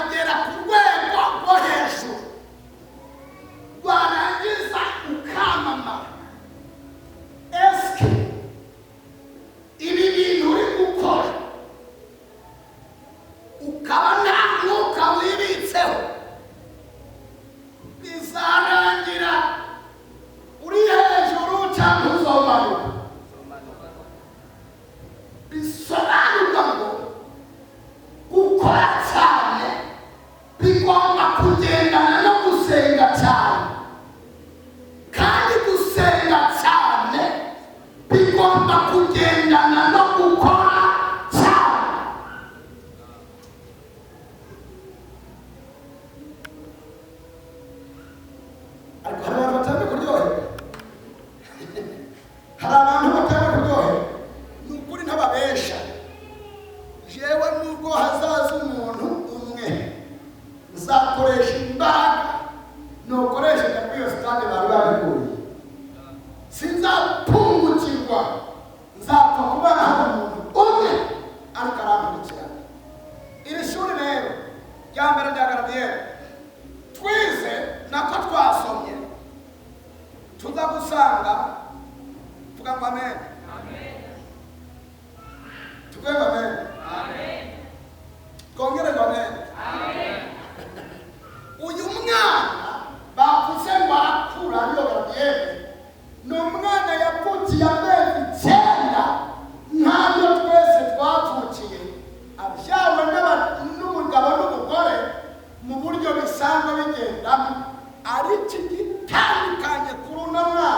Ukagera ku rwego rwo hejuru, warangiza ukamamara. Esike ibi bintu uri gukora ukaba nta mwuka wibitseho, bizarangira uri hejuru cyangwa uzomanuka? Bisobanurwa ngo gukora cyane bigomba kugendana no gusenga cyane, kandi gusenga cyane bigomba kugendana no gukora cyane. Ariko hari abantu batanga kuryoherwa, hari abantu batanga kuryoherwa. Ni ukuri ntababesha, jewe nubwo hazaza umuntu umwe, nzakoresha imbaraga nukoresheje kuri iyo sitade bari babiguriye, sinzapfungukirwa, nzapfa kuba hari umuntu umwe ariko arankurikirana. Iri shuri rero rya mbere rya Garidiyene twize, nako twasomye, tuza gusanga, tuvuga ngo amen, tuvuge ngo amen, twongere ngo amen. Uyu mwana bavuze ngo arakura, ariyo Garidiyene, ni umwana yavukiye amezi 9 nk'ayo twese twavukiye, abyawe n'umugabo n'umugore mu buryo bisanzwe bigendamo. Ariko igitandukanye kuri uno mwana,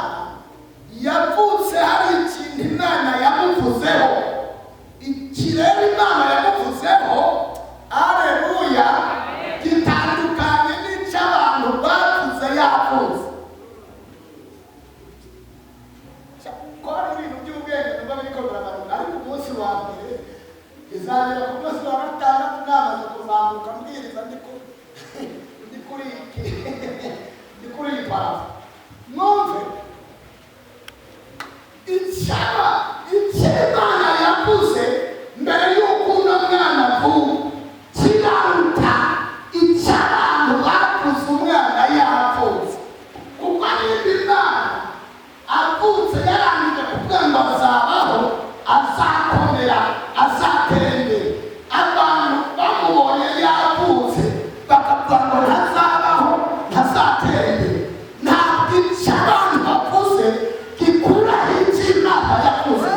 yavutse hari ikintu Imana yamuvuzeho. Iki rero Imana yamuvuzeho, aleluya, gitandukanye n'icy'abantu bavuze yavutse. Ko hari ibintu by'ubwenge numva biriko biramanuka, ariko umunsi wa mbere izagera ku munsi wa gatandatu namaze kuzamuka mbwiriza ndi kuri iki, ndi kuri iyi parafu. Mwumve icyaba icyo Imana yavuze mbere y'uko uno mwana avuka kiraruta icyo abantu bavuze umwana yavutse, kuko nimba Imana avutse yarangije kuvuga ngo azabaho, azakomera, azatera imbere, abantu bamubonye yavutse bakavuga ngo ntazabaho, ntazatera imbere, ntabwo icyo abantu bavuze gikuraho icyo Imana yavuze.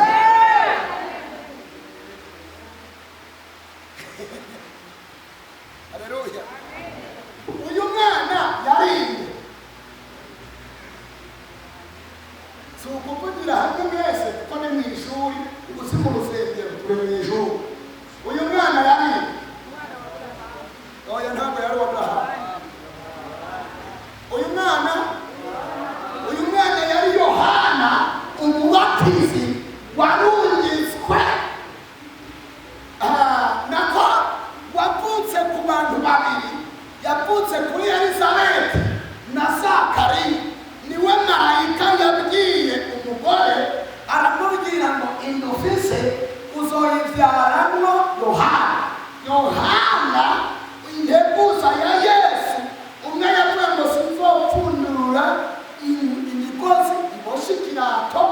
Haleluya! Uyu mwana yarinde, si ukuvugira hamwe mwese kuko ni mu ishuri, ubu si mu rusengero, turi mu ishuri. Uyu mwana yarinde? Oya, ntabwo yari uwa Aburahamu. Uyu mwana yari Yohana Umubatizi warungitswe. Nako wavutse ku bantu babiri, yavutse kuri Elizabeti na Zakariya. Niwe marayika yabwiye umugore, aramubwira ngo inda ufise uzoyibyaranwo Yohana. Yohana integuza ya Yesu, umwe yavuga ngo sinzopfundurura imigozi iboshe ikirato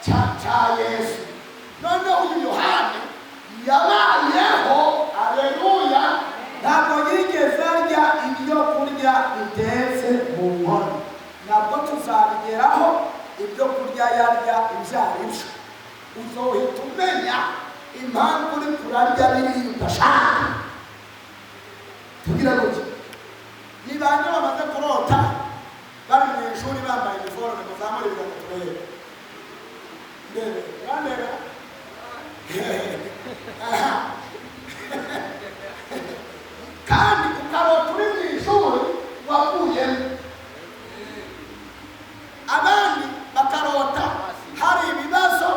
cya Yesu. Noneho uyu Yohani yabayeho, aleluya, ntabwo yigeze arya ibyo kurya bitetse mu nkono. Ntabwo tuzabigeraho ibyo kurya yarya ibyo ari byo, uzohita umenya impamvu uri kurarya biriya udashaka. Tugira gutya, ni bande bamaze kurota bari mu ishuri bambaye iniforume? Muzamure ibiganza turebe. Ndebe, urandeba? Aha. Kandi ukarota uri mu ishuri wavuyemo, abandi bakarota hari ibibazo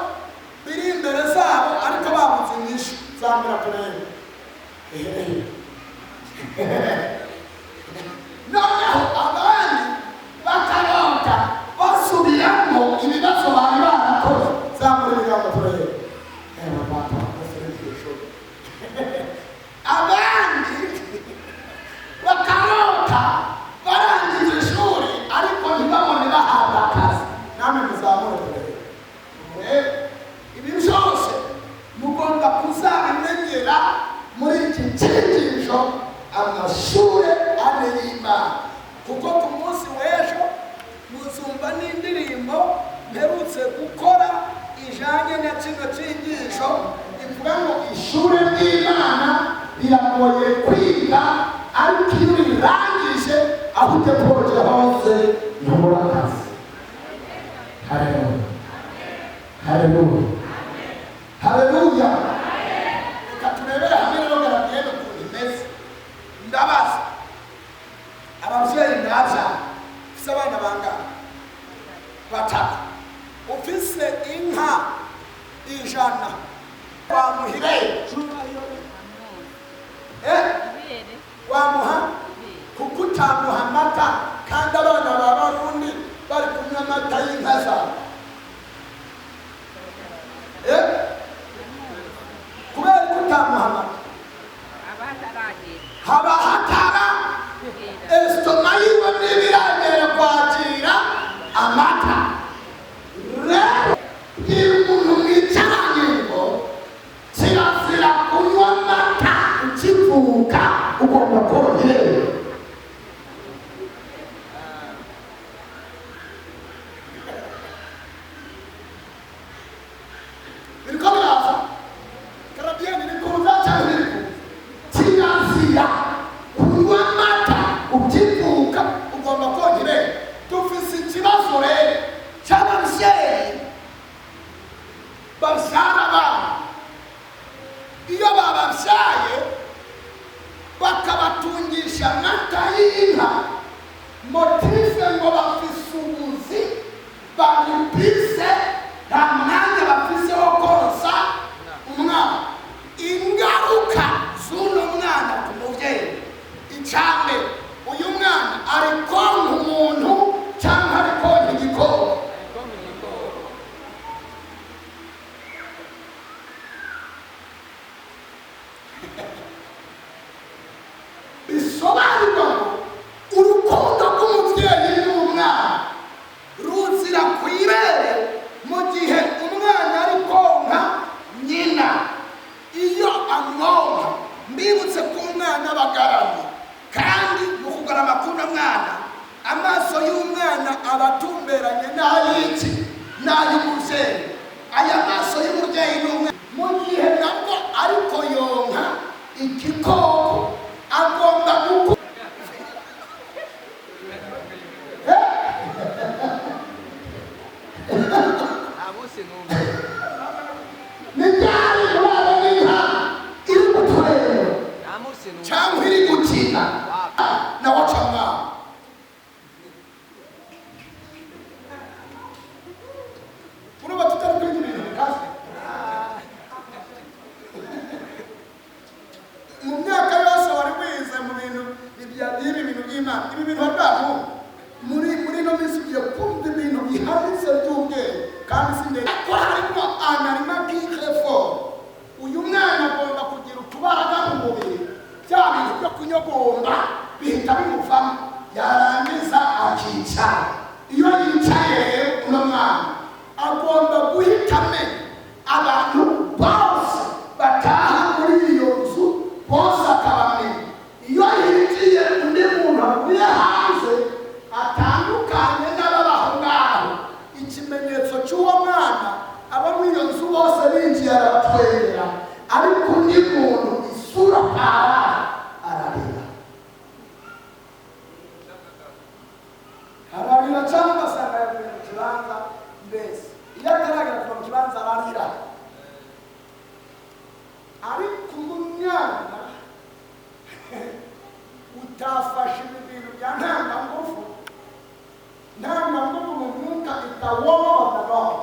biri imbere zabo ariko babuze inyishu. Zambura turebe. Noneho abandi bakarota basubiramo ibibazo bari barakoze. Zamura ibiganza turebe. Ewe papa, basubire mu ishuri. Abandi Kino cyigisho ivuga ngo ishuri ry'Imana riragoye kwiga, ariko iyo urirangije aho udepoje hose ntubura akazi. Haleluya, haleluya, haleluya! Reka turebere hamwe rero gardienne ukuntu imeze. Ndabaza ababyeyi mwabyaye, ufise abana bangana? Batatu. Ufise inka 100, wamuhire, eh? Wamuha kuko utamuha amata, kandi abana ba Barundi bari kunywa amata y'inka zawe, eh? Kubera ko utamuha amata, haba hatara estomac yiwe ntibiragera kwakira amata. Rero bwira umuntu mwicaranye ngo kirazira kunywa amata ukivuka, ugomba kongera. Biriko biraza, gardienne iri kuza cyangwa iri kuza? Kirazira kunywa amata ukivuka, ugomba kongera. Dufise ikibazo rero cy'ababyeyi babyara abana. Iyo bababyaye bakabatungisha amata y'inka, motif ngo bafise ubuzi, bari busy, nta mwanya bafise wo konsa umwana. Ingaruka z'uno mwana ku mubyeyi, icambere, uyu mwana ari konka umuntu cyangwa ari konka igikoko? Bisobanurwa ngo urukundo rw'umubyeyi n'umwana ruzira ku ibere mu gihe umwana ari konka nyina. Iyo amwonka, mbibutse ko umwana aba agaramye, kandi mu kugarama k'uno mwana, amaso y'umwana aba atumberanye n'ay'iki? N'ay'umubyeyi. Aya maso y'umubyeyi n'umwana, mu gihe nabwo ariko yonka igikoko, agomba gukura. Nta munsi n'umwe. Ni ryari murabona inka iri gutureba Nta munsi n'umwe. cyangwa iri gukina nawe aca mwana? Urumva tutari kwiga ibintu bikaze. Mu myaka yose wari wize mu bintu by'ibi bintu by'Imana, ibi bintu wari bwabyumva? Muri ino minsi ugiye kumva ibintu bihanitse by'ubwenge, kandi si ndende ko harimo anarima k'irefort. Uyu mwana agomba kugira utubaraga mu mubiri, bya bintu byo kunyogomba bihita bimuvamo, yarangiza akicara. Iyo yicaye rero, uno mwana agomba guhita amenya abantu bose bataha muri iyo nzu, bose akabamenya. Iyo yinjiye undi muntu avuye hanze atandukanye n'ababa aho ngaho, ikimenyetso cy'uwo mwana, abo muri iyo nzu bose binjiye arabatwerera, ariko undi muntu isura ataraha ararira, ararira, cyangwa ugasanga yavuye mu kibanza. Mbese iyo ataragera kuva mu kibanza ararira. Ariko umwana utafashe ibi bintu bya ntangangufu, ntangangufu mu mwuka, is the word of the Lord.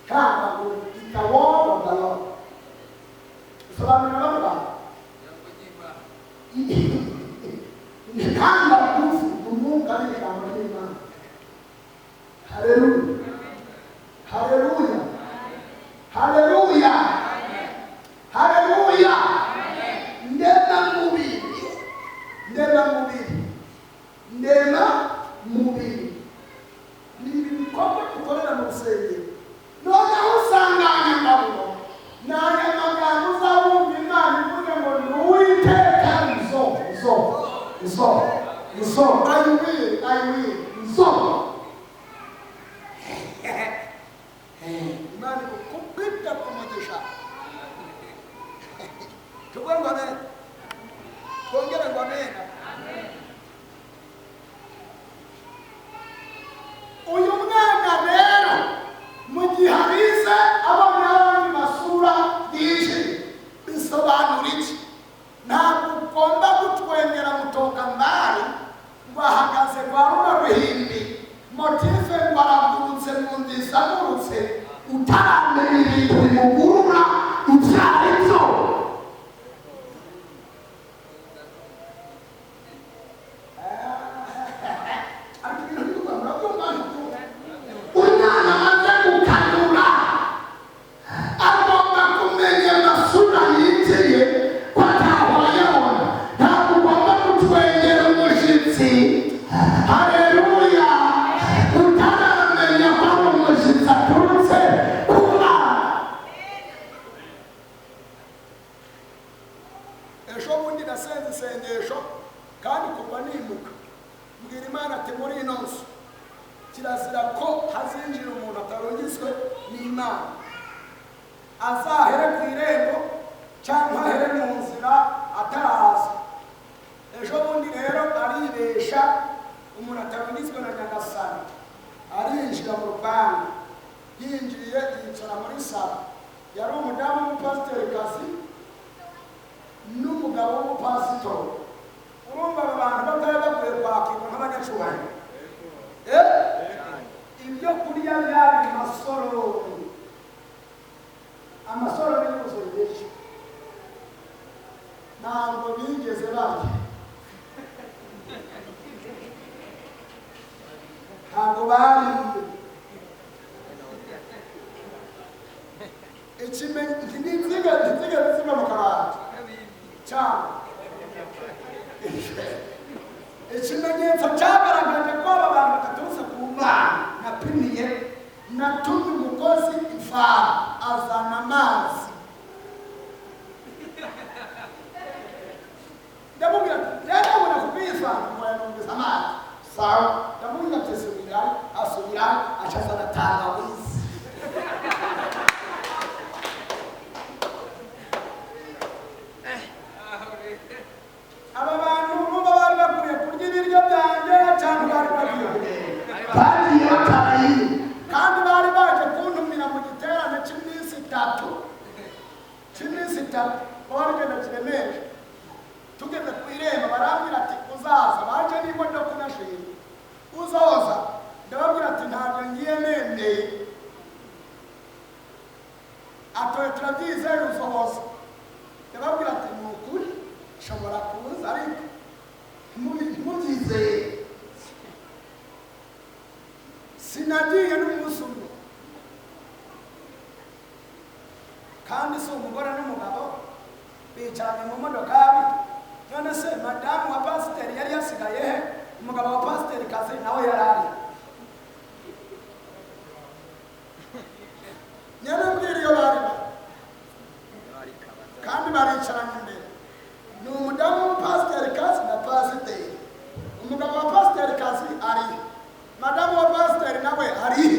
Ntangangufu is the word of the Lord. Bisobanurira bano bantu, ntangangufu mu mwuka ni ijambo ry'Imana. Haleluya, haleluya, haleluya, haleluya! Ndema mubiri, ndema mubiri, ndema mubiri ni ibi bikorwa dukorera mu rusengero. Noneho usanganya ingaburo ni aya magambo uzabumva Imana ivuze ngo ni Uwiteka nzo nzo nzo nzo, I will, I will, nzo. Imana. Tuvuge ngo amen. Twongere ngo amen. Uyu mwana rero mu gihe abize abona abandi masura yinjiye, bisobanura iki? Ntabwo ugomba gutwengera mutoka mbari ngo ahagaze kwa runo ruhimbi, motive ngo aragurutse mu nziza agurutse, utaramenya ibintu bimugurura ibyo ari byo. Ariko ibintu biri kuva murabyumva ntibyumva. Umwana amaze gukanura agomba kumenya amasura yinjiye ko atahora ayabona. Ntabwo ugomba gutwengera umushyitsi, haleluya, utaramenya ko ari umushyitsi aturutse kuba. Ejo bundi nasenze isengesho kandi kuva nimuka mbwira Imana ati muri ino nzu kirazira ko hazinjira umuntu atarungitswe n'Imana, azahere ku irembo cyangwa ahere mu nzira ataraza. Ejo bundi rero aribesha, umuntu atarungitswe na Nyagasani arinjira mu rupangu. Yinjiye yicara muri salo, yari umudamu w'umupasiterikazi n'umugabo w'umupasitori. Urumva aba bantu batari bakwiye kwakirwa nk'abanyacyubahiro. Ibyo kurya byari amasorori, amasorori yuzuye ibiryo, ntabwo bigeze barya, ntabwo bariye. Ntizigeze ziva mu kabati cyangwa ikimenyetso cyagaragaje ko aba bantu bataturutse ku Mana. Napimiye, natumye umukozi ifara azana amazi, ndamubwira ati rero ubona kubwiye ifara ngo yanumvise amazi, sawa. Ndamubwira ati subirayo, asubirayo, aca azana tangawizi. Aba bantu urumva bari bakwiye kurya ibiryo byanjye cyangwa bari bakwiye kugenda? Bagiye batarayiye. Kandi bari baje kuntumira mu giterane cy'iminsi itatu, cy'iminsi itatu barigenda kiremeje. Tugeze ku irembo barambwira ati uzaza, baje n'imodoka unashimye, uzoza. Ndababwira ati ntabwo ngiye nemeye. Atoye turabyizeye uzoza. Ndababwira ati ni ukuri nshobora kuza ariko ntimubyizeye. Sinagiye n'umunsi umwe. Kandi si umugore n'umugabo bicaranye mu modokari? None se madamu wa pasiteri yari yasigaye he? Umugabo wa pasiteri kazi nawe yari ari nyarambwira iyo bari bari, kandi baricaranye imbere. Ni umudamu w'umupasiteri kazi na pasiteri. Umugabo wa pasiteri kazi ari he? Madamu wa pasiteri nawe ari he?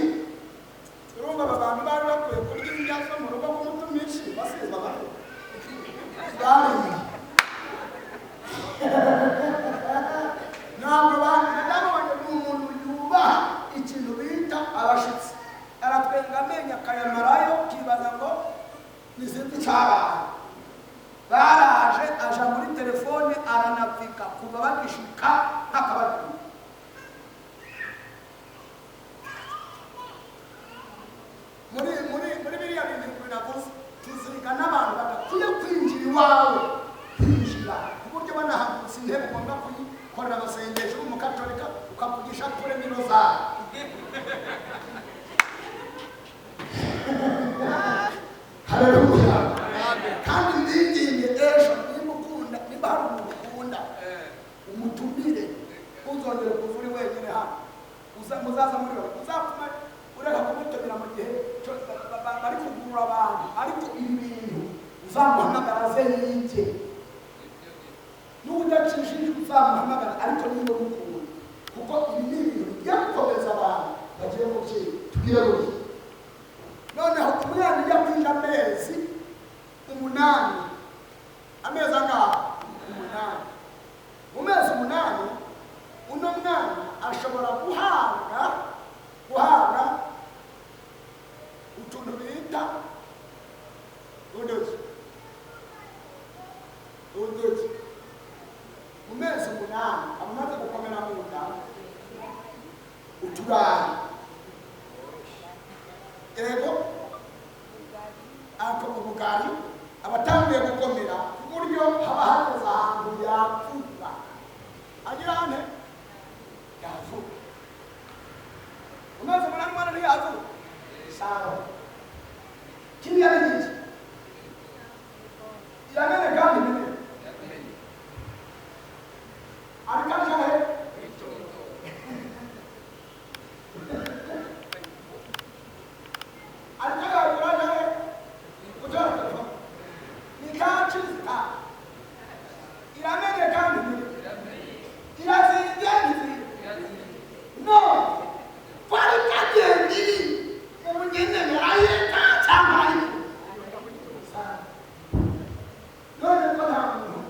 Urumva aba bantu bari bakwiye kurya indya zo mu rugo rw'umutumishi basizwe amavuta? Bariye ntabwo ba- madamu wanjye ni umuntu yubaha ikintu bita abashitsi. Aratwenga amenyo akayamarayo, ukibaza ngo ni sinzi icyabaye. Baraje aja muri telefone aranapika kuva bagishika nk'akababwira. Muri biriya bintu binavuze, tuziga n'abantu badakwiye kwinjira iwawe, kwinjira ku buryo banahagurutse intebe ugomba kuyikorera amasengesho w'umukatolika ukavugisha kure n'irozari. Haleluya. Kandi ndinginge ejo, nimba ukunda, nimba hari umuntu ukunda, umutumire. Uzongere kuza uri wenyine hano. Muzaza muri babiri, uzapfuma ureka kumutumira mu gihe bari kugurura abantu, ariko ibi bintu uzamuhamagara aze yige. N'ubudacishije uzamuhamagara, ariko niba mukunda, kuko ibi ni ibintu bigiye gukomeza abantu bagiye mu byiga. Tubwire gutya noneho, umwana iyo akwije amezi 8, amezi Ako ubugari abatanguye gukomera ku buryo haba hageze ahantu yapfuka agira ane yavuka umaze umunani umwana ntiyavuka sawa kiriya ni iki irameneka kandi imeneka ariko aje he ariko yagura he gutora telefone ni kaci zita irameneka kandi imeneka irazinze ntizinze no kwari kagenda iri ubu nyine murayeka cyangwa ariko none ko nta muntu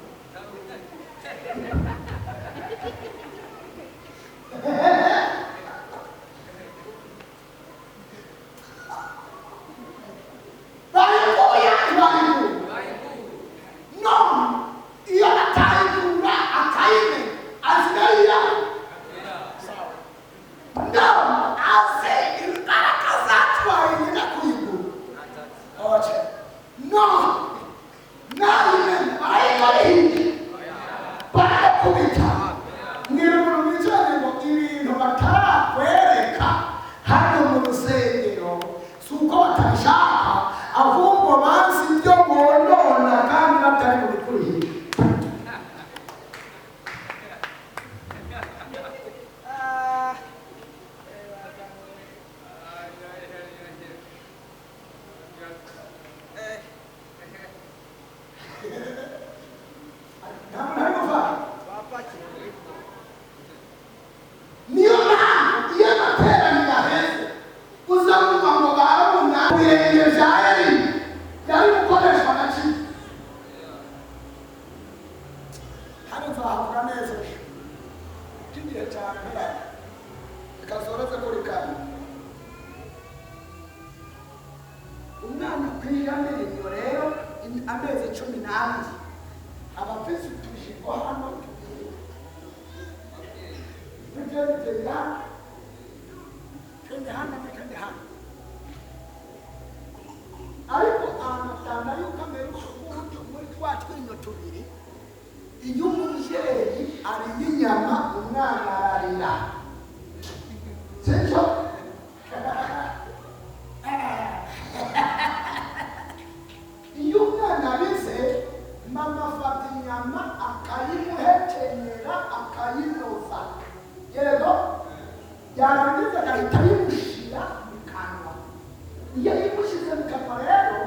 barikuye ntibarikura none iyo batayikura akayimena asigaye iyawe no azi imbaraga zatwaye nyina kuyigura oce no nayimena barayikora barakubita mbwira umuntu wicaranye ngo ibintu batarakwereka hano mu rusengero si uko batabishaka ahubwo bazi ibyo bonona kandi batari bubikurihire nta muntu ari gufasha niyo mpamvu iyo amateraniro aheze uza wumva ngo barabona ibirenge bya Eli byari gukoreshwa na kimwe hano nzahavuga neza ejo k'igihe cyane ntarara reka kuri kane umwana akwije amenyo rero amezi 12 aba afise utujigo hano tubiri tugenda twende hano twende hano ariko ahantu yuko amera utugutu muri twa twinyo tubiri iyo umubyeyi ariye inyama umwana ararira sibyo iyo umwana arize mama afata inyama akayimuhekenyera akayinoza yego yarangiza agahita ayimushyira mu kanwa iyo ayimushyize mu kanwa rero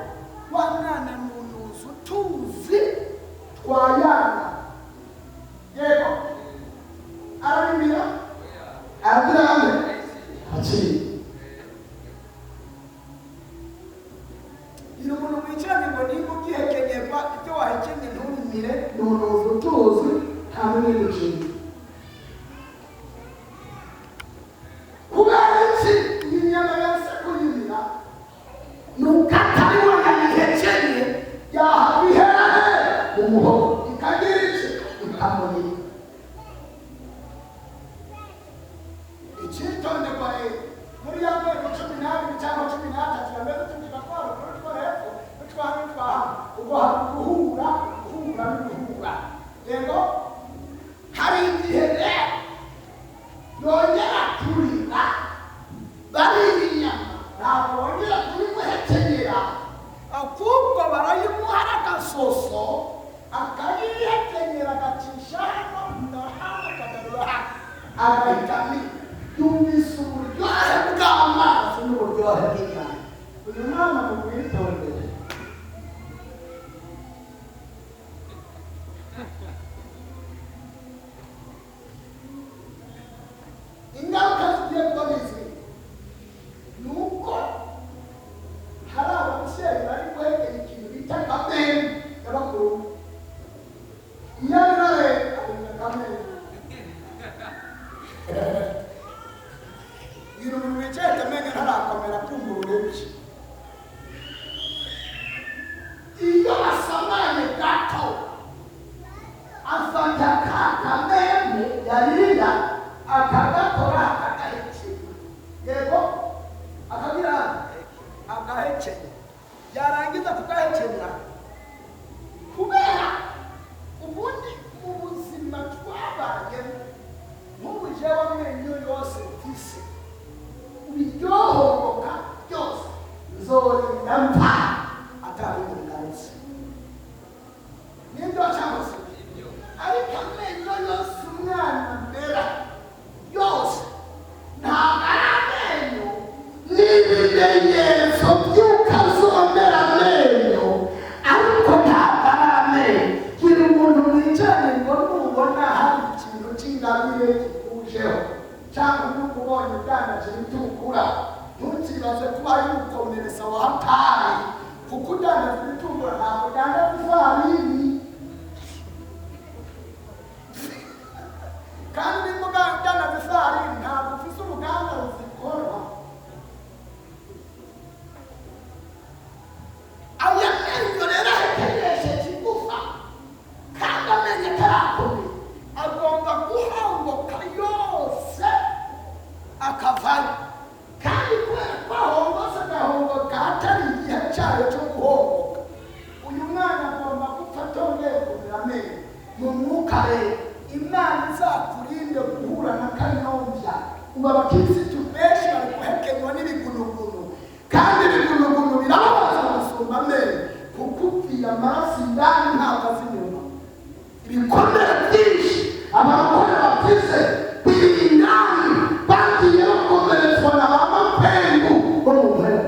wa mwana nunuza utuzi twayana yego arabimira aragira ane akiri iyo umuntu mwicaranye ngo nimba ugihekenyerwa ibyo wahekenye ntumire nunuza utuzi hamwe n'ibiciro kubera iki iyi nyama yose kuyimira ni uko atari we yayihekenye yahabihera he mu muhogo ikagira iki ikamurira icyitonderwa rero muri ya mezi 12 cyangwa 13 yameze tugira twa ruguru two hepfo n'utwa hano n'utwa hano ubwo hari guhura guhura n'uguhura yego hari igihe rero yongera kurira barira inyama ntabwo bongera kuyimuhekenyera ahubwo barayimuha agasoso akayihekenyera agacisha hano na hano akagarura hano agahita amira yumvise uburyohe bw'amazi n'uburyohe bw'inyama uyu mwana mumwitondere ingaruka zigiye kuba bizi ni uko hari ababyeyi bari guhekenya ikintu bita kamere y'abakuru iyo arira rero arira kamere iyo umuntu wicaye amenyo ntarakomera kumva ururebye Kugahekenya kubera ubundi mu buzima twabayemo, nk'ubu jewe amenyo yose mfise ibiryohoboka byose nzorinda mpfa atabindi bigarutse, nibyo cyangwa se? Ariko amenyo yose umwana mbera yose ntabwo ari amenyo, ni ibimenyetso by'uko azomera amenyo, ariko ntabwo ari amenyo. Gira umuntu mwicaranye ngo nubona hari ikintu cy'ingabire kikujeho cyangwa nuko ubonye ubwanaje ibitukura, ntukibaze kuba ari gukomeretsa wahataye, kuko udandaza ibitukura ntabwo udandaza ifarini. Kandi nimba udandaza ifarini ntabwo ufise uruganda ruzikora. Aya menyo rero ahekenyesheje igufa kandi amenyo atarakomeye agomba guhongoka yose akavayo, kandi kubera ko ahongose agahongoka hatari igihe cyayo cyo guhongoka, uyu mwana agomba gupfa atongeye kumera amenyo. Mu mwuka rero, Imana izakurinde guhura na kanyombya. Ubu abakirisitu benshi bari guhekenywa n'ibigunugunu, kandi ibigunugunu birababaza gusumba amenyo, kuko upfiye amaraso indani ntabwo azi inyuma. Ibikomere byinshi abarokore bafise biri indani, bagiye bakomeretswa na ba mapengu bo mu mpera.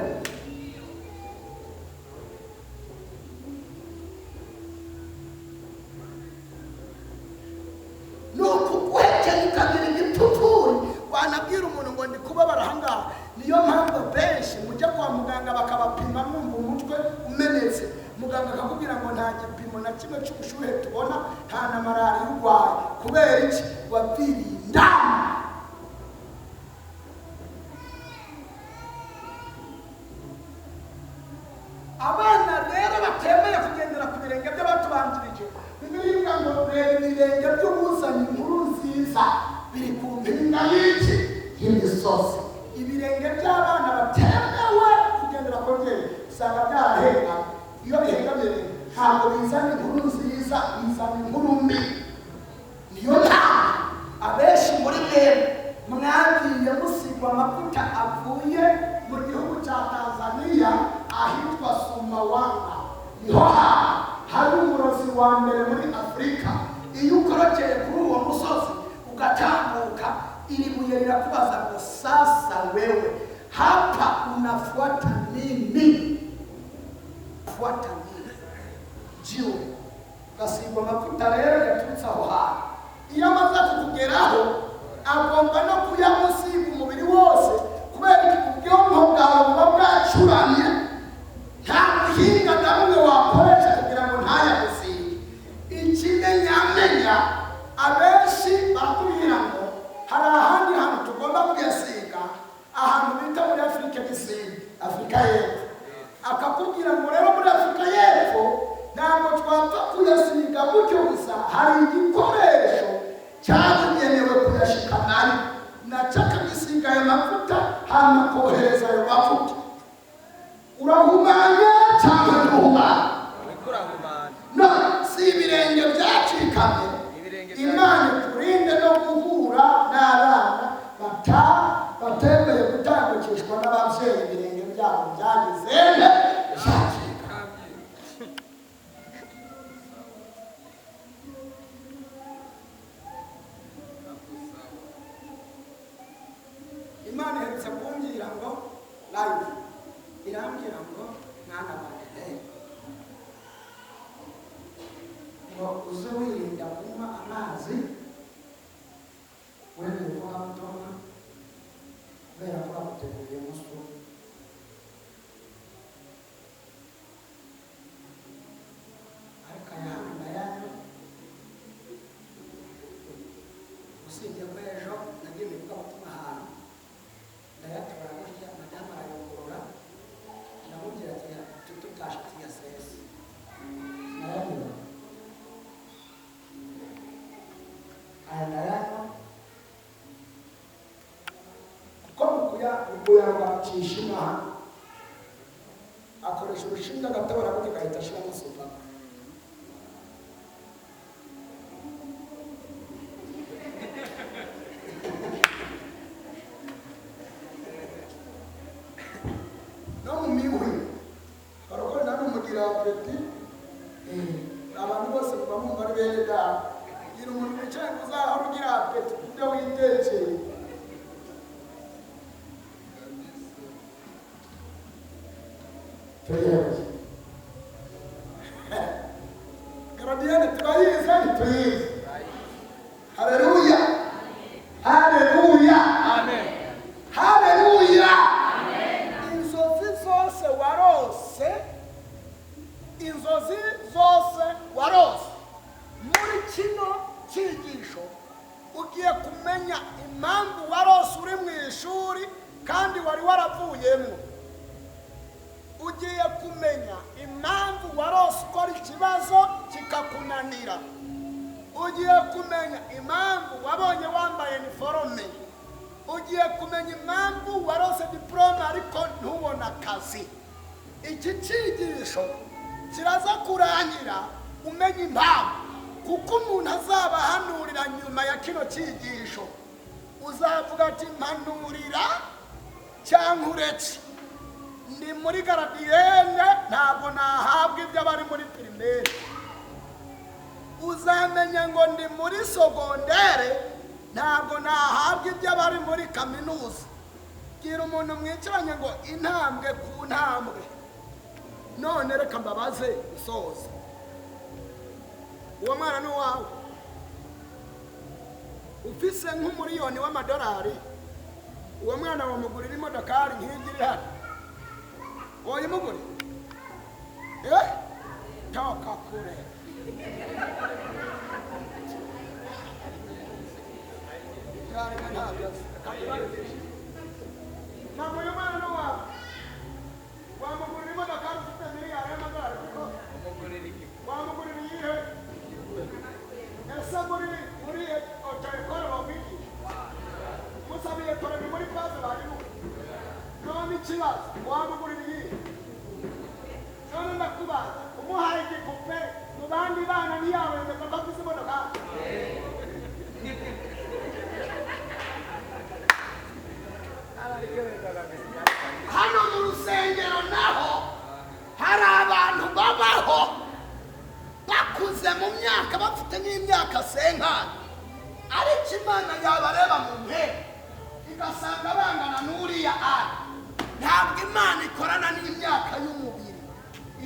Ni ukuguhekenya ukagira igipfupfuri, wanabwira umuntu ngo ndi kubabara ahangaha. Niyo mpamvu benshi mujya kwa muganga bakabapima, mwumva umutwe umenetse, muganga akakubwira ngo nta gipimo na kimwe cy'ubushyuhe tubona, nta na malariya urwaye. Kubera iki? Wapfiriye indani. Abana rero batemeye kugendera ku birenge by'abatubanjirije, Bibiliya ivuga ngo reba ibirenge by'ubuzanye inkuru nziza biri ku mpinga y'iki? Y'imisozi. Ibirenge by'abana batemewe kugendera ku babyeyi usanga byarahengamye. Iyo bihengamye rero ntabwo bizana inkuru nziza, bizana inkuru mbi. Niyo mpamvu abenshi muri mwebwe mwagiye musigwa amavuta avuye mu gihugu cya Tanzania ahitwa Sumbawanga, niho hari umurozi wa mbere muri Afurika. Iyo ukorokeye kuri uwo musozi ugatambuka, iri buye rirakubaza ngo sasa wewe hapa unafuata nini? Fuata nini? Jiwe ugasigwa amavuta rero yaturutse aho hantu, iyo amaze kukugeraho agomba no kuyamusiga umubiri wose, kubera ubwonko bwawe buba bwacuramye, nta buhinga na bumwe wakoresha kugira ngo ntayamusige. Ikimenyamenya, abenshi barakubwira ngo hari ahandi hantu tugomba kuyasiga, ahantu bita muri Afurika y'Isindi, Afurika y'Epfo. Akakubwira ngo rero muri Afurika y'Epfo ntabwo twapfa kuyasiga gutyo gusa, hari igikoresho cyabugenewe kuyashikanayo, nacyo akagisiga ayo mavuta, hanyuma kohereza ayo mavuta. Urahumanye cyangwa ntuhumanye? No si ibirenge byacikamye. Imana ikurinde no guhura n'abana batemeye gutambukishwa n'ababyeyi, ibirenge byabo byagize byacika. Imana iherutse kumbwira ngo live, irambwira ngo mwana wanjye, ngo uze wirinda kunywa amazi uri mu ivugabutumwa, kubera ko baguteguriye umunsi umwe. Ariko aya hano ndayanywa, usibye ko ejo nagiye mu ivugabutumwa ahantu ndayatora gutya, madamu arayungurura, ndamubwira ati tutashe tuyasese, sinayanywa. Aya ndayanywa kuko mu kuyarwacisha inaha akoresha urushinge. Urushinge agatobora gutyo agahita ashiramo supaka. No mu mihwi abarokore namwe mugira appétit. Abantu bose muba mwumva ari bene data. Gira umuntu wicaye ngo uzahora ugira appétit ku byo witekeye. Tuyizi gardienne, turayizi, ntituyizi? Haleluya, haleluya! Amen. Haleluya! Inzozi zose warose, inzozi zose warose, muri kino cyigisho ugiye kumenya impamvu warose uri mu ishuri kandi wari waravuyemo. Ugiye kumenya impamvu warose ukora ikibazo kikakunanira. Ugiye kumenya impamvu wabonye wambaye uniforme. Ugiye kumenya impamvu warose diporome ariko ntubone akazi. Iki cyigisho kiraza kurangira umenya impamvu, kuko umuntu azabahanurira nyuma ya kino cyigisho uzavuga ati: "Mpanurira cyangwa uretse ndi muri gardienne, ntabwo nahabwa ibyo abari muri primaire." Uzamenya ngo ndi muri secondaire, ntabwo nahabwa ibyo abari muri kaminuza. Bwira umuntu mwicaranye ngo intambwe ku ntambwe. None reka mbabaze usoza: uwo mwana ni uwawe? Ufise nk'umuriyoni w'amadolari, uwo mwana wamugurira imodokari nk'iryo iri hano? Woyimugurira? Eh, toka kure! Yareka ntabyo azi. Mama, uyu mwana ni uwawe? Wamugurira imodokari ufite miliyari y'amadolari? Kuko Umugurira iki? Wamugurira iyihe? Ese muri auto-école bakwigisha musabiye permis muri phase bayibuka? None ikibazo, wamugurira iyihe? None ndakubaza, umuhaye igipupe mu bandi bana ntiyaboneka ko afise imodokari? Hano mu rusengero naho hari abantu babaho bakuze mu myaka, bafite nk'imyaka 50, ariko Imana yabareba mu ntebe igasanga bangana n'uriya. Ari ntabwo Imana ikorana n'imyaka y'umubiri,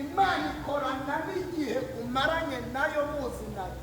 Imana ikorana n'igihe umaranye nayo muzinanye.